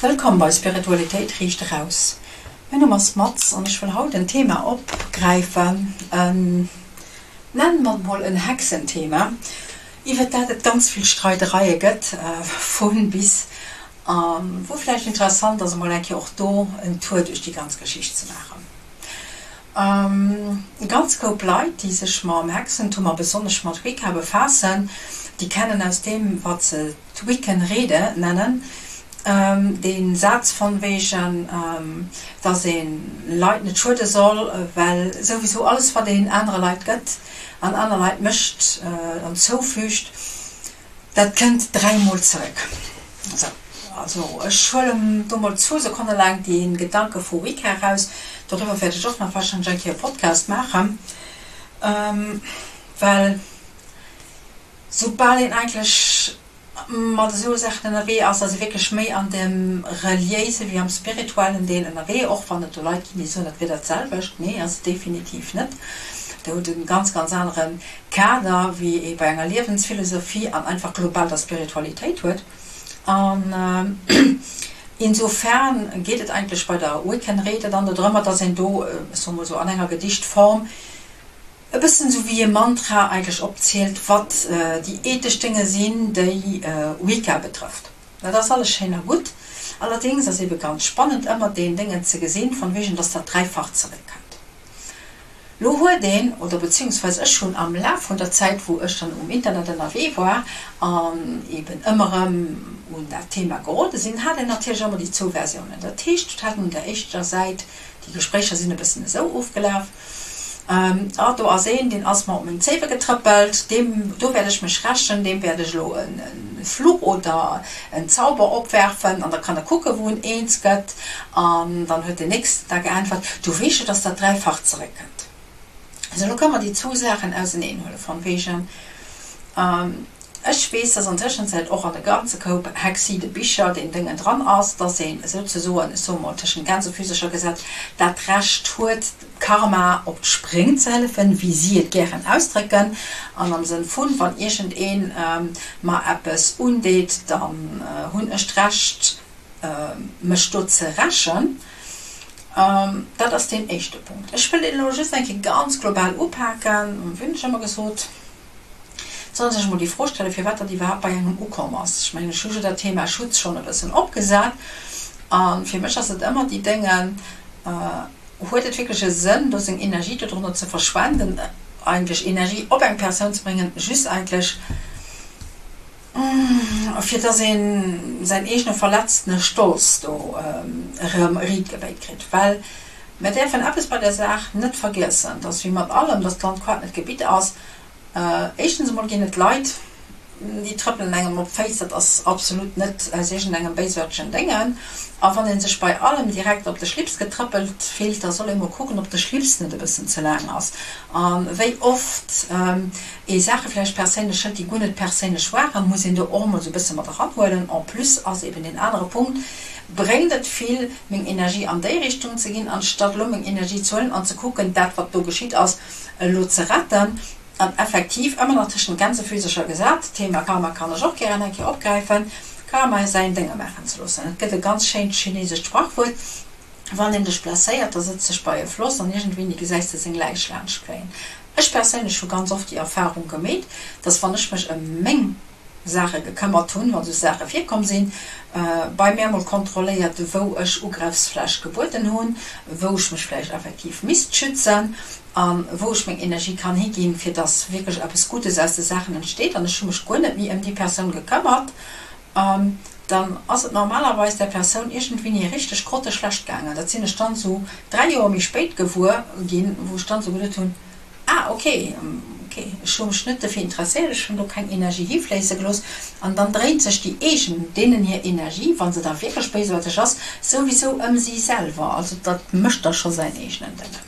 Wëllkomm bei Spiritualitéit riicht eraus. Mäin Numm ass Mats an ech wëll haut en Thema opgräifen, en, nennen mer et mol en Hexenthema, iwwert dat et ganz vill Streidereie gëtt, vun bis, a wou vläicht interessant ass emol eng Kéier och do en Tour duerch déi ganz Geschicht ze maachen. E ganz Koup Leit, déi sech mam Hexentum a besonnesch mat Wicca befaassen, déi kennen aus deem, wat se d'Wiccan-Rede nennen, dee Saz von wegen, dass ee Leit net schuede soll, well souwisou alles, wat een anere Leit gëtt an aner Leit mécht an zoufügt, Dat kënnt dräimol zeréck. Sou, also ech huelen do mol zwou Sekonne laang dee Gedanke vu Wicca eraus. Doriwwer wäert ech och nach warscheinlech eng Kéier e Podcast maachen, well soubal een eigentlech mat esou Saachen ënnerwee ass, ass ee wierklech méi an dem reliéise wéi am spirituellen Deel ënnerwee, och wann et do Leit ginn, déi soen, dat wier dat selwecht. Nee, ass et definitiv net. Do hutt e ganz, ganz anere Kader, wéi ee bei enger Liewensphilosophie an einfach global der Spiritualitéit huet. An insofern geet et eigentlech bei der Wiccan Rede dann dodrëmmer, dass een do, ech soe mol esou an enger Gedichtform, e bëssen esou wéi e Mantra eigentlech opzielt, wat déi ethesch Dénge sinn, déi Wicca betrëfft. Dat ass alles schéin a gutt, allerdéngs ass ebe ganz spannend ëmmer deen Déngen ze gesinn, von wegen, dass dat dräifach zeréckkënnt. Lo huet een, oder beziehungsweise ech hunn am Laf vun der Zäit, wou ech dann um Internet ënnerwee war an eben ëmmer erëm un dat Thema gerode sinn, hat een natierlech ëmmer déi zwou Versiounen. Dat heescht, et hat een un der éischter Säit, déi Gespréicher sinn e bëssen esou ofgelaf, Ah, do ass een, deen ass mer op meng Zéiwe getrëppelt, deem do wäert ech mech rächen, deem wäert ech elo e Fluch oder en Zauber opwerfen an da kann e kucken, wou en eens gëtt. An dann huet deen nächsten da geäntwert, Du weess jo, dass dat dräifach zeréckkënnt. Sou, elo kënne mer déi zwou Saachen auseneenhuelen, von wegen, ech weess, dass an Tëschenzäit och an e ganze Koup Hexide Bicher deen Déngen dran ass, dass een esouzesoen, ech soe mol tëschent Gänsefüsercher gesat, dat Recht huet, Karma op d'Spréng ze hëllefen, wéi si et gären ausdrécken, an am Sënn vun, wann iergendeen mer eppes undeet, dann hunn ech d'Recht, mech do ze rächen. Dat ass deen éischte Punkt. Ech wëll deen elo just eng Kéier ganz global upaken. Wéi hunn ech ëmmer gesot, et soll ee sech emol déi Fro stellen, firwat dat iwwerhaapt bei engem ukomm ass. Ech mengen, ech hu jo dat Thema Schutz schonn e bëssen opgesat. A fir mech ass et ëmmer déi Déngen, Huet et wierklech e Sënn, do seng Energie dodrunner ze verschwenden, eigentlech Energie op eng Persoun ze bréngen, just eigentlech, fir dass ee säin eegene verletztene Stolz do erëm riit gebéit kritt. Well mir däerfen eppes bei der Saach net vergiessen, dass wéi mat allem, dass d'Land quat net gebitt ass. Éischtens emol ginn et Leit, déi trëppelen engem op d'Féiss, dat ass absolut net aus iergendengem béisaartegen Déngen. A wann ee sech bei allem direkt op de Schlips getrëppelt fillt, da soll ee mol kucken, ob de Schlips net e bëssen ze laang ass. A wéi oft ee Saache vläicht perséinlech hëlt, déi guer net perséinlech waren, muss een do och emol sou e bësse mat eranhuelen. En plus ass eben deen anere Punkt, Bréngt et vill, meng Energie an déi Richtung ze ginn, anstatt elo meng Energie ze huelen an ze kucken, dat wat do geschitt ass, elo ze retten? An effektiv, ëmmer nach tëschent Gänsefüsercher gesat, d'Thema Karma kann ech och gären eng Kéier opgräifen, Karma säin Dénge maachen ze loossen. Et gëtt e ganz schéint chinesescht Sprachwuert, Wann een dech blesséiert, da sëtz dech bei e Floss an iergendwéini gesäis de seng Läich laanschtfléien. Ech perséinlech hu ganz oft déi Erfahrung gemeet, dass wann ech mech ëm meng Saache gekëmmert hunn, wann esou Saache virkomm sinn, bei mär mol kontrolléiert, wou ech Ugrëffsfläch gebueden hunn, wou ech mech vläicht effektiv misst schützen a wou ech meng Energie kann higinn, fir dass wierklech eppes Guddes aus de Saachen entsteet an ech hu mech guer net méi ëm déi Persoun gekëmmert. Dann ass et normalerweis där Persoun iergendwéini richteg grotteschlecht gaangen. Dat sinn ech dann esou 3 Joer méi spéit gewuer ginn, wou ech dann esou geduet hunn, Ah, ok, ok, ech hu mech net dofir interesséiert, ech hunn do keng Energie hifléisse gelooss. An dann dréint sech déi eegen, deenen hir Energie, wa se da wierklech béisaarteg ass, souwisou ëm si selwer. Also dat mécht da scho säin eegenen Dëngen.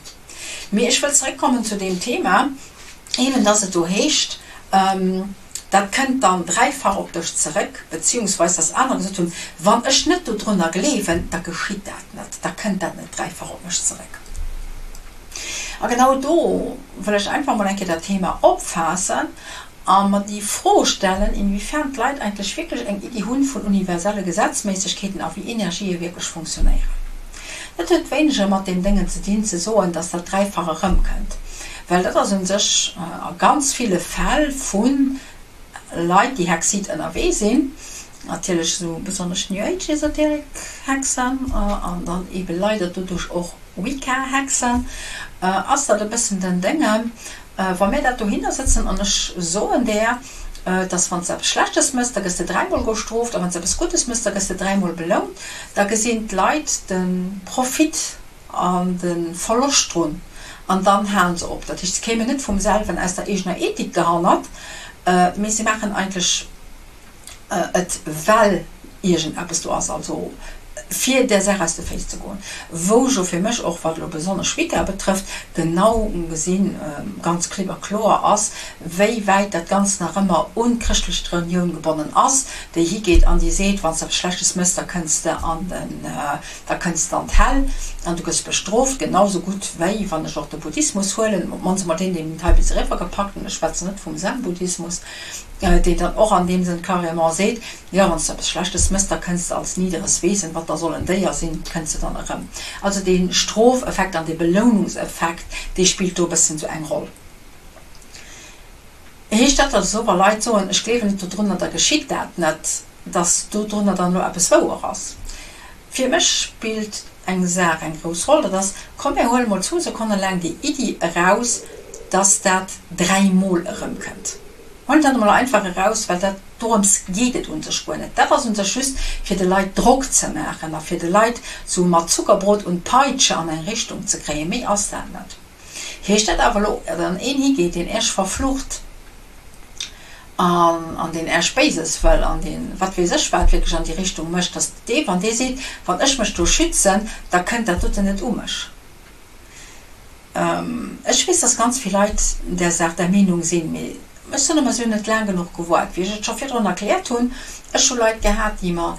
Mee ech wëll zeréckkommen zu deem Thema, eben dass et do heescht, Dat kënnt dann dräifach op dech zeréck, beziehungsweis dass aner gesot hunn, Wann ech net dodrunner gleewen, da geschitt dat net, da kënnt dat net dräifach op mech zeréck. A genau do wëll ech einfach mol eng Kéier dat Thema opfaassen. A mer déi Fro stellen, inwiefern d'Leit eigentlech wierklech eng Iddi hunn vun universelle Gesetzméissegkeeten a wéi Energië wierklech funktionéieren. Dat huet wéineger mat deem Déngen ze dinn, ze soen, dass dat dräifach erëmkënnt, well dat ass u sech a ganz ville Fäll vu Leit, déi hexit ënnerwee sinn, natierlech esou besonnesch New Age Esoterik Hexen an dann eebe leider doduerch och Wicca Hexen, ass dat e bëssen den Déngen, Wa mir dat dohinner sëtzen an ech soen där, dass wann s de eppes Schlechtes mëss, da gëss de dräimol gestrooft a wann s de eppes Guddes mëss, da gëss de dräimol belount, da gesinn d'Leit de Profit an de Verloscht drun an dann halen se op. Dat heescht, se kéimen net vum selwen aus der eegener Ethik derhannert, mee se maachen eigentlech et well iergendeppes do ass, also fir där Saach aus de Féiss ze goen, wou jo fir mech och, wat elo besonnesch Wicca betrëfft, genau gesinn ganz klipp a kloer ass, wéi wäit dat Ganzt nach ëmmer un d'chrëschtlech Relioun gebonnen ass, déi higeet an déi seet, wann s de eppes Schlechtes méchs, da kënns de an den, da kënns de an d'Häll an du gëss bestrooft, genau sou gutt wéi wann ech och de Buddhismus huelen, op d'mannst emol deen, deen hei bis eriwwer gepackt hunn, ech schwätzen net vum Zen-Buddhismus. deen dann och an deem Sënn carrément seet, jo, wann s de eppes Schlechtes mëss, da kënns de als niederes Wesen, wat da soll en Déier sinn, kënns de dann erëm. Also dee Strofeffekt an dee Belounungseffekt, dee spillt do e bëssen esou eng Roll. Heescht dat also, wa Leit soen, ech gleewen net dodrunner, da geschitt dat net, dass dodrunner dann elo eppes wouer ass? Fir mech spillt eng Saach eng grouss Roll, dat ass, komm mir huele mol zwou Sekonne laang déi Iddi eraus, dass dat dräimol erëmkënnt. Huelen dat emol einfach eraus, well dat, dorëms geet et un sech guer net. Dat ass un sech just, fir de Leit Drock ze maachen a fir de Leit sou mat Zuckerbrot und Peitsche an eng Richtung ze kréien. Méi ass dat net. Heescht dat awer elo, datt dann een higeet, deen Iech verflucht an an deen Iech Béises wëll an deen wat weess ech wat wierklech an déi Richtung mécht, datt dee, wann dee seet, wann ech mech do schützen, da kënnt dat doten net u mech? Ech weess, dass ganz vill Leit där Saach der Meenung sinn, mee ech soen ëmmer, si hunn net laang genuch gewoart. Wéi ech et scho virdrun erkläert hunn, ech hu Leit gehat, déi mer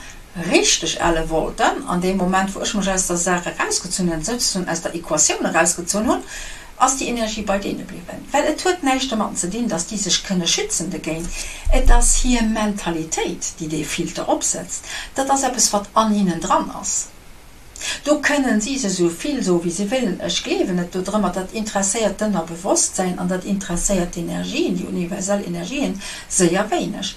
richteg elle wollten. An deem Moment, wou ech mech aus der Saach erausgezunn hunn, souzesoen aus der Equatioun erausgezunn hunn, ass déi Energie bei deene bliwwen. Well et huet näischt domatten ze dinn, dass déi sech kënne schützen dogéint. Et ass hir Mentalitéit, déi dee Filter opsetzt. Dat ass eppes, wat an hinnen dran ass. Do kënnen si se sou vill soe wéi se wëllen, ech gleewen net dodrëmmer. Dat interesséiert d'Ënnerbewosstsäin an dat interesséiert d'Energien, déi universell Energien, séier wéineg.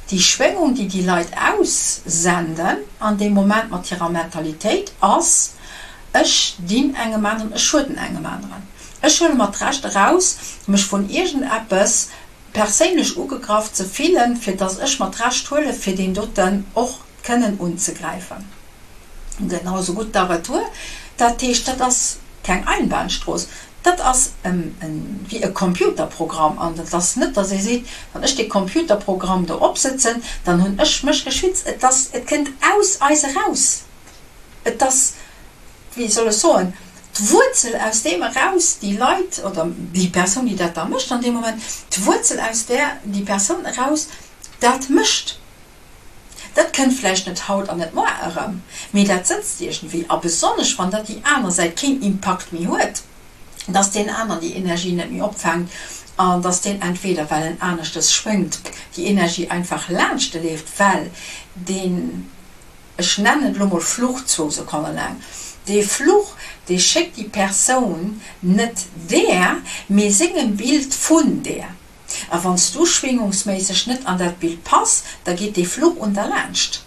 Déi Schwéngung, déi déi Leit aussenden an deem Moment mat hirer Mentalitéit ass, Ech dinn engem aneren, ech schueden engem aneren, ech huele mer d'Recht eraus, mech vun iergendeppes perséinlech ugegraff ze fillen, fir dass ech mer d'Recht huele fir deen doten och kënnen unzegräifen. Genau esou gutt da retour. Dat heescht, dat ass keng Einbahnstrooss, dat ass wéi e Computerprogramm. An et ass net, datt ee seet, wann ech dee Computerprogramm do opsëtzen, dann hunn ech mech geschützt. Et ass, et kënnt aus eis eraus. Et ass, wéi soll ech soen, d'Wuerzel aus deem eraus déi Leit oder déi Persoun, déi dat da mécht an deem Moment, d'Wuerzel aus där déi Persoun eraus dat mécht. Dat kënnt vläicht net haut an net moar erëm, mee dat sëtzt iergendwéi. A besonnesch wann dat déi aner Säit keen Impakt méi huet, dass deen aneren déi Energie net méi opfänkt an dass deen entweder, well en aneschtes schwéngt, déi Energie einfach laanschteleeft, well deen, ech nennen et elo mol Fluch zwou Sekonne laang, dee Fluch, dee schéckt déi Persoun net där, mee sengem Bild vun där. A wann s du schwingungsméisseg net an dat Bild pass, da geet dee Fluch un der laanscht.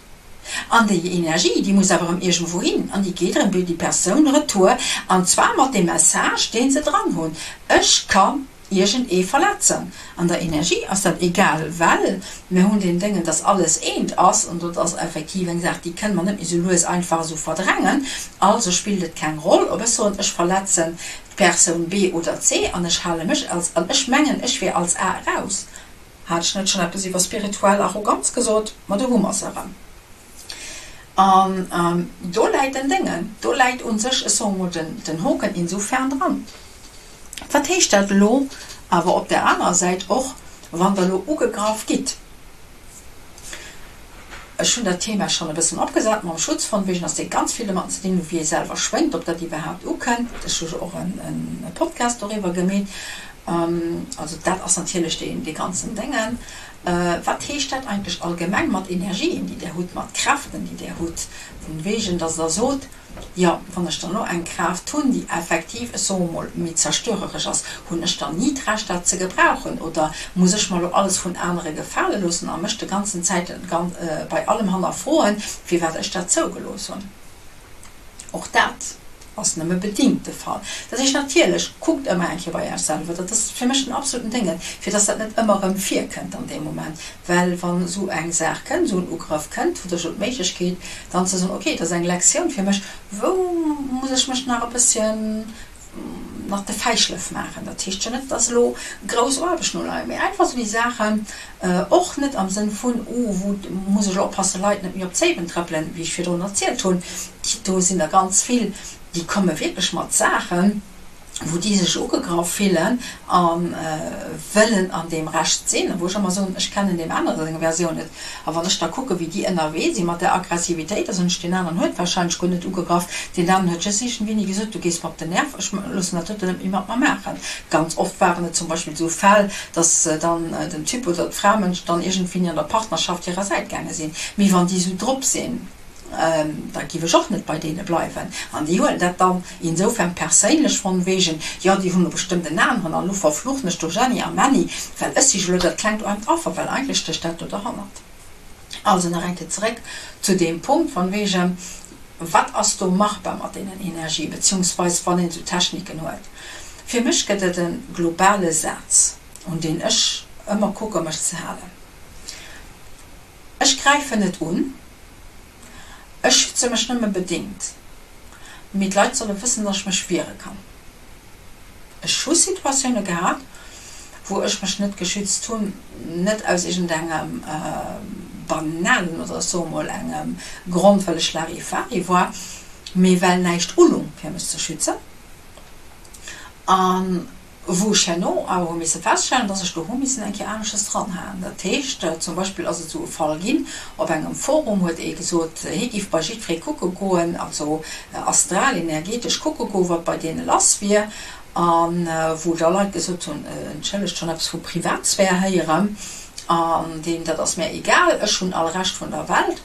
An déi Energie, déi muss awer erëm iergendwou hin, an déi geet erëm bei déi Persoun retour, an zwar mat deem Message, dee se dran hunn, Ech kann iergendee verletzen. An der Energie ass dat egal, well mir hunn deen Déngen, dass alles eent ass, an dat ass effektiv eng Saach, déi kënne mer net méi esou lues einfach esou verdrängen. Also spillt et keng Roll, ob ech soen, ech verletzen d'Persoun B oder C an ech hale mech als, an ech mengen ech wier als A eraus. Hat ech net schonn eppes iwwer spirituell Arroganz gesot? Ma do hu mer se erëm. An do läit den Déngen, do läit u sech, ech soe mol, den Hoken insofern dran. Wat heescht dat elo awer op där anerer Säit och, wann Der elo ugegraff gitt? Ech hunn dat Thema schonn e bëssen opgesat mam Schutz, von wegen ass dee ganz vill domatten ze dinn hu wéi ee selwer schwéngt, ob dat iwwerhaapt ukënnt. Ech hu jo och e Podcast doriwwer gemeet. Also dat ass natierlech dee dee ganzen Déngen. Wat heescht dat eigentlech allgemeng mat Energien, déi Der hutt, mat Kräften, déi Der hutt, vun wegen, dass Der sot, jo, wann ech dann elo eng Kraaft hunn, déi effektiv, ech soe mol, méi zerstöreresch ass, hunn ech dann ni d'Recht, dat ze gebrauchen? Oder muss ech mer elo alles vun anere gefale loossen a mech de ganzen Zäit bei allem hannerfroen, firwat ech dat zougelooss hunn? Och dat ass nëmme bedingt de Fall. Dat heescht natierlech, kuckt ëmmer eng Kéier bei Iech selwer, dat ass fir mech den absoluten Déngen, fir dass dat net ëmmer erëm virkënnt an deem Moment, well wann esou eng Saach kënnt, esou en Ugrëff kënnt, hutt Der jo d'Méiglechkeet dann ze soen, okay, dat ass eng Lektioun fir mech, wou muss ech mech nach e bësschen nach de Fäischlëff maachen. Dat heescht jo net, dass elo grouss Aarbecht noleien, mee einfach esou déi Saachen, och net am Sënn vun, oh wou muss ech elo oppassen, Leit net méi op d'Zéiwen trëppelen, wéi ech virdrun erzielt hunn. Do sinn der ganz vill, déi komme wierklech mat Saachen, wou déi sech ugegraff fillen a wëllen an deem Recht sinn, a wou ech ëmmer soen, ech kennen deem anere seng Versioun net. A wann ech da kucke wéi déi ënnerwee si mat där Aggressivitéit, da soen ech, deen aneren huet warscheinlech guer net ugegraff, deen aneren huet just iergendwéini gesot, du gees mer op den Nerv, ech loossen dat doten net méi mat mer maachen. Ganz oft waren et zum Beispill esou Fäll, datt dann den Typ oder d'Fra Mënsch dann iergendwéini an der Partnerschaft hirer Säit gaange sinn. Mee wann déi esou drop sinn, da giff ech och net bei deene bleiwen. An déi huelen dat dann insoufern perséinlech von wegen, jo déi hunn lo bestëmmt en aneren an lo verfluchen ech do Jeanny a Männi, well ech si jo lo dat klengt aarmt Affer, well eigentlech stécht dat do derhannert. Also nach eng Kéier zeréck zu deem Punkt von wegen, wat ass do machbar mat deenen Energie, beziehungsweise wann een esou Techniken huet. Fir mech gëtt et e globale Saz, un deen ech ëmmer kucke mech ze halen. Ech gräifen net un, ech schütze mech nëmme bedéngt, mee d'Leit solle wëssen, datt ech mech wiere kann. Ech hu Situatioune gehat, wou ech mech net geschützt hunn, net aus iergendengem banalen oder ech soe mol engem Grond, well ech Larifari war, mee well näischt ulung, fir mech ze schützen. An Wou ech herno awer hu misse feststellen, dass ech do hu missen eng Kéier anesches dranhaen. Dat heescht, zum Beispill ass et esou e Fall ginn, op engem Forum huet ee gesot, hie giff bei jiddweree kucke goen, also astral, energetesch kucke goen, wat bei deene lass wier. A wou da Leit gesot hunn, entschëllegt, schonn eppes vu Privatsphär héieren? An deen, dat ass mär egal, ech hunn all Recht vun der Welt.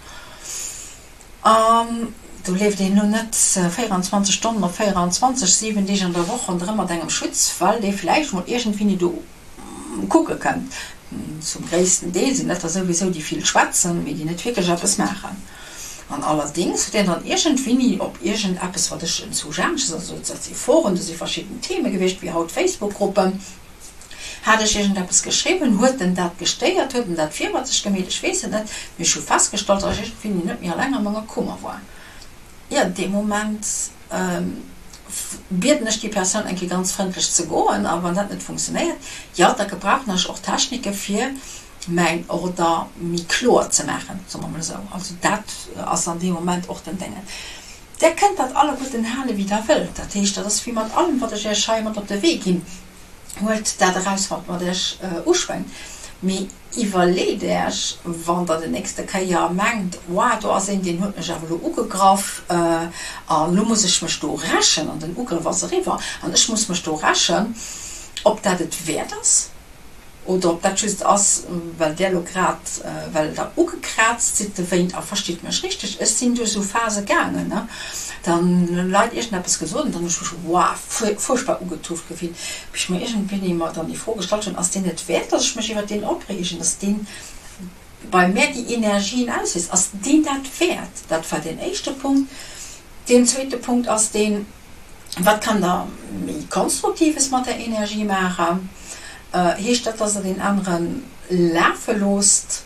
An do leeft een elo net 24 Stonnen op 24, 7 Deeg an der Woch ronderëm mat engem Schutz, well dee vläicht mol iergendwéini do kucke kënnt. Zum gréissten Deel sinn dat der souwisou, déi vill schwätzen, mee déi net wierklech eppes maachen. An allerdéngs huet een dann iergendwéini op iergendeppes, wat ech zu Jaansches, also dat si Foren, do si verschidden Theme gewiescht, wéi haut Facebook-Gruppen, Hat ech iergendeppes geschriwwen? Huet en dat gestéiert? Huet en dat virwatzeg gemeet? Ech weess et net, mee ech hu festgestallt, datt ech iergendwéini net méi alleng a menger Kummer war. Jo, dee Moment bieden ech déi Persoun eng Kéier ganz frëndlech ze goen, a wann dat net funktionéiert, jo, da gebrauchen ech och Technike fir mäin Order méi kloer ze maachen, soe mer mol esou. Also dat ass an deem Moment och den Déngen. Där kënnt dat alleguerten hale wéi der wëllt. Dat heescht, dat ass wéi mat allem, wat ech Iech hei mat op de Wee ginn. Huelt dat eraus, wat mat Iech uschwéngt. Mee iwwerleet Iech, wann Der déi nächste Kéier mengt, Wow, do ass een, deen huet mech awer elo ugegraff an elo muss ech mech do rächen an den Ugrëff ass eriwwer an ech muss mech do rächen, ob dat et wäert ass. Oder ob dat just ass, well där lo grad, well der ugekraazt sidd dowéint. A verstitt mech richteg, ech sinn duerch esou Phase gaangen, ne, dann hu Leit iergendeppes gesot an dann hu ech mech, wow, fuerchtbar ugetufft gefillt, bis ech mer iergendwéini mer dann déi Fro gestallt hunn, ass deen et wäert, dass ech mech iwwert deen opreegen, dass deen bei mär déi Energien ausléist, ass deen dat wäert? Dat war deen éischte Punkt. Deen zweete Punkt ass deen, Wat kann der méi Konstruktives mat der Energie maachen? Heescht dat, dass der deen anere lafe loosst?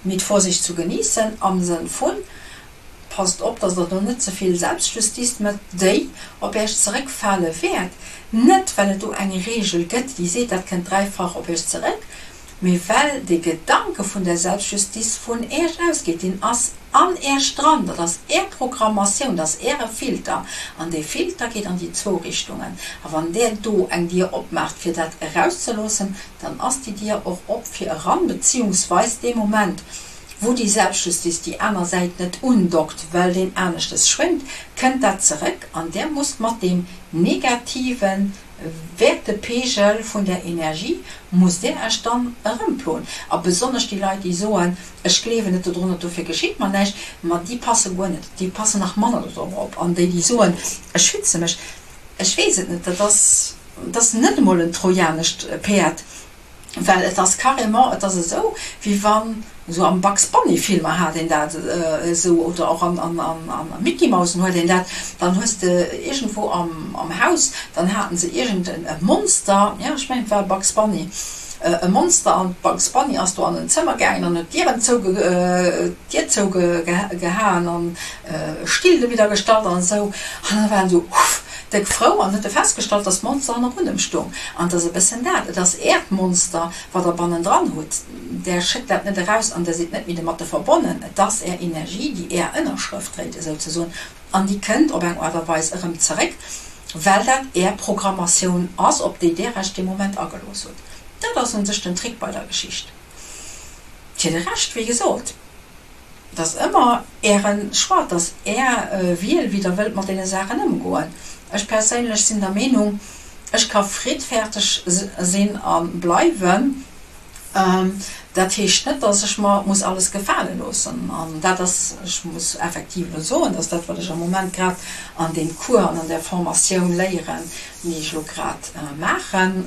Mit Vorsicht zu genießen am Sënn vun, Passt op, dass der do net ze vill Selbstjustiz mécht, déi op Iech zeréckfale wäert. Net well et do eng Reegel gëtt, déi seet, dat kënnt dräifach op Iech zeréck, mee well dee Gedanke vun der Selbstjustiz vun Iech ausgeet. Deen ass An Äech dran, dat ass Är Programmatioun, dat ass Äre Filter. An dee Filter geet an déi zwou Richtungen. A wann Där do eng Dier opmaacht, fir dat erauszeloossen, dann ass déi Dier och op fir eran, beziehungsweis dee Moment, wou déi Selbstjustiz déi aner Säit net undockt, well deen aneschtes schwéngt, kënnt dat zeréck an Där musst mat deem negativen. Wäertepegel vun där Energie musst Dir Iech dann erëmploen. A besonnesch déi Leit, déi soen, ech gleewen net dodrunner, dofir geschitt mer näischt, ma déi passe guer net, déi passen nach manner dodrop op. An déi, déi soen, ech schütze mech, ech weess et net, dat ass, dat ass net emol en trojanescht Päerd. Well et ass carrément, et ass esou, wéi wann, esou am Bugs Bunny Filmer hat een dat esou, oder och an Mickey Mousen huet een dat, dann hues de iergendwou am Haus, dann haten se iergend e Monster, jo ech mengen et war Bugs Bunny, e Monster, an d'Bugs Bunny ass do an en Zëmmer gaangen an huet d'Dieren zou, d'Dier zou gehaen an Still dowidder gestallt an esou, an da war en esou, huff, Déck frou an huet e festgestallt, dass d'Monster hannerun em stoung. An et ass e bëssen dat, et ass äert Monster, wat der bannendran hutt. Där schéckt dat net eraus an der sidd net méi domatte verbonnen. Et ass är Energie, déi är Ënnerschrëft dréit, esouzesoen, an déi kënnt op eng Aart a Weis erëm zeréck, well dat är Programmatioun ass, op déi där Iech dee Moment agelooss hutt. Dat ass un sech den Trick bei der Geschicht. Fir de Rescht, wéi gesot. Et ass ëmmer Äre Choix, et ass Är Wiel, wéi Der wëllt mat deene Saachen ëmgoen. Ech perséinlech sinn der Meenung, ech ka friddfäerteg sinn a bleiwen. Dat heescht net, dass ech mer muss alles gefale loossen. An dat ass, ech muss effektiv elo soen, dass dat, wat ech am Moment grad an deem Cours an an där Formatioun léieren, déi ech elo grad maachen,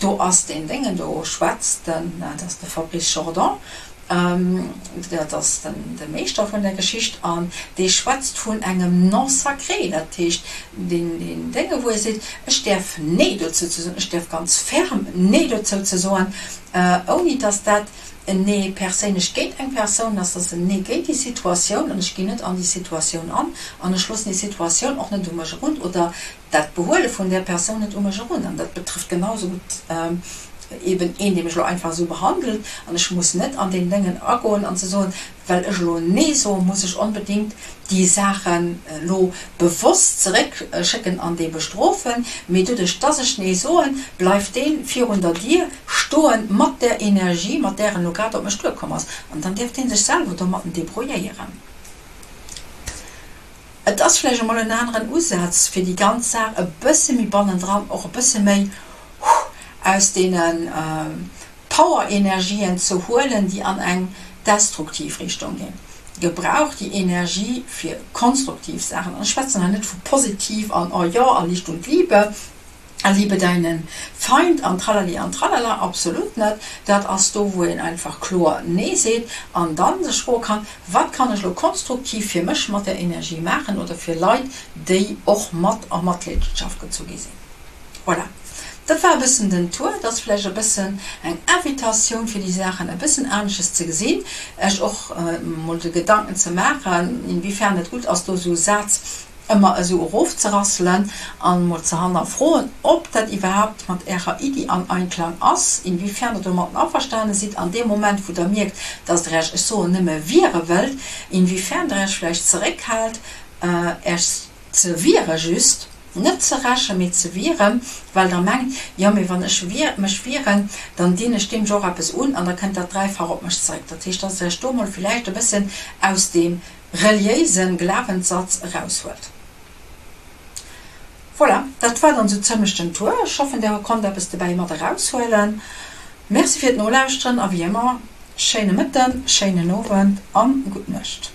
do ass deen Déngen, do schwätzt den, dat ass de Fabrice Jordan, Dat ass de Meeschter vun der Geschicht an dee schwätzt vun engem Non sacré, dat heescht deen Dénge wou e seet, ech däerf Nee dozou ze soen, ech däerf ganz ferm Nee dozou ze soen, ouni datt dat en Nee perséinlech géint eng Persoun ass, dat ass en Nee géint déi Situatioun an ech ginn net an déi Situatioun an an ech loossen déi Situatioun och net u mech erun oder dat Behuele vun där Persoun net u mech erun. An dat betrëfft genau esou gutt eben een, dee mech elo einfach esou behandelt. An ech muss net an deen Déngen agoen an ze soen, well ech elo Nee soen, muss ech onbedéngt déi Saachen elo bewosst zeréckschécken an dee bestrofen. Mee doduerch, dass ech Nee soen, bleift dee virun der Dier stoen mat där Energie, mat där en elo grad op mech duerkomm ass. An dann dierf dee sech selwer domatten debrouilléieren. Et ass vläicht emol en aneren Usaz, fir déi ganz Saach e bësse méi bannendran, och e bësse méi aus deene Power-Energien ze huelen, déi an eng destruktiv Richtung ginn. Gebraucht déi Energie fir konstruktiv Saachen. An ech schwätzen hei net vu positiv an oh jo a Licht und Liebe, a liebe deinen Feind an tralali an tralala, absolut net. Dat ass do, wou een einfach kloer Nee seet an dann sech froe kann, Wat kann ech elo konstruktiv fir mech mat där Energie maachen oder fir Leit, déi och mat a Matleedenschaft gezu gi sinn? Voilà, dat war e bëssen den Tour. Et ass vläicht e bëssen eng Invitatioun, fir déi Saachen e bëssen anesches ze gesinn, Iech och emol de Gedanken ze maachen, inwiefern et gutt ass, do esou e Saz ëmmer esou erofzerasselen an emol ze hannerfroen, ob dat iwwerhaapt mat Ärer Iddi an Einklang ass, inwiefern Der domatten averstane sidd an deem Moment, wou Der mierkt, dass Der Iech, ech soen, nëmme wiere wëllt, inwiefern Der Iech vläicht zeréckhaalt, Iech ze wiere just, net ze rächen, mee ze wieren, well Der mengt, jo, mee wann ech mech wieren, dann dinn ech deem jo och eppes un an da kënnt dat dräifach op mech zeréck. Dat heescht, dass Der Iech do emol villäicht e bëssen aus deem reliéisen Glawenssatz eraushuelt. Voilà, dat war dann sou zëmlech den Tour. Ech hoffen der konnt eppes dobäi mat eraushuelen. Merci fir d'Nolauschteren a wéi ëmmer, schéine Mëtten, schéinen Owend an gutt Nuecht.